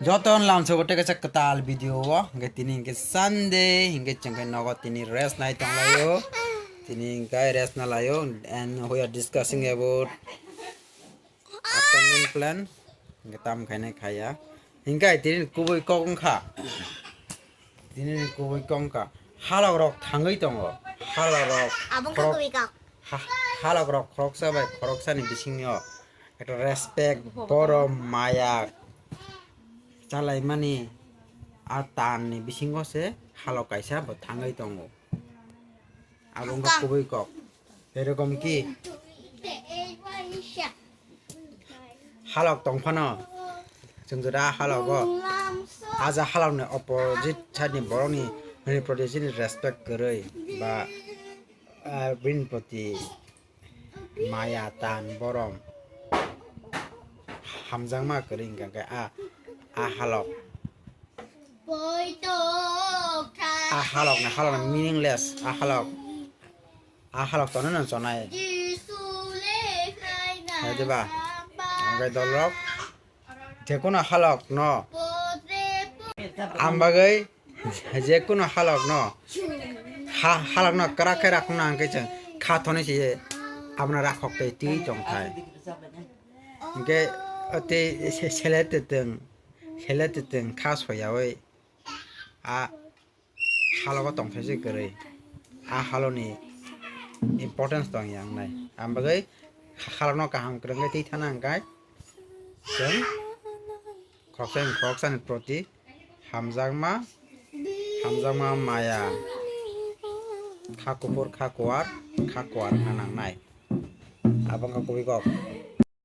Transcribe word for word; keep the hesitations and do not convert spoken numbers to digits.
Joto lamsobo tei kaisa kwtal video o, hingke tini hingke Sunday, hingke chwngke nogo tini rest nai tonglaio. Tini hingke rest nalaio, and we are discussing about afternoon plan. Hingke tam khainai khaya. Hingke tini kubui kok wngkha. Tini kubui kok wngkha. Halok rok thangwi tongo. Halok rok Abong khorok-, kubui kok. Ha-, halok rok khoroksa bai khoroksani bisingyo ekta respect, borom, maya chalaimani a tanni bisingo se halok kaisa bo thangwi tongo. Abo wngkha kubui kok. Erokom ki halok tongphano chwng jora halogo, aja halokni opposite side ni borokni hwnwi proti chini respect kwrwi ba, ah, bini proti maya, tan, borom, hamjakma kwrwi hwnkha khe a, a halok. A halok na halok na meaningless, a halok, a halok tono no chonai. Hai diba? Ang bai dolrok. Jekono halok no. Ang bagwi jekono halok no. Ha, halok no kwrak khe rakna ang khe chwng kha thoni se abna rakhok tei twi tong thai. Hingke tei se-, sele tetwng, sele tetwng kha soyawi a halogo tongthai se kwrwi. A haloni importance tong yang nai. Ang bagwi halokno kaham kwrwngwi twi thana hwnkhe chwng khoroksa ni khoroksani proti hamjakma, hamjakma maya, kha kuphur, kha kuar, kha kuar wngna nangnai. Abo wngkha kubui kok.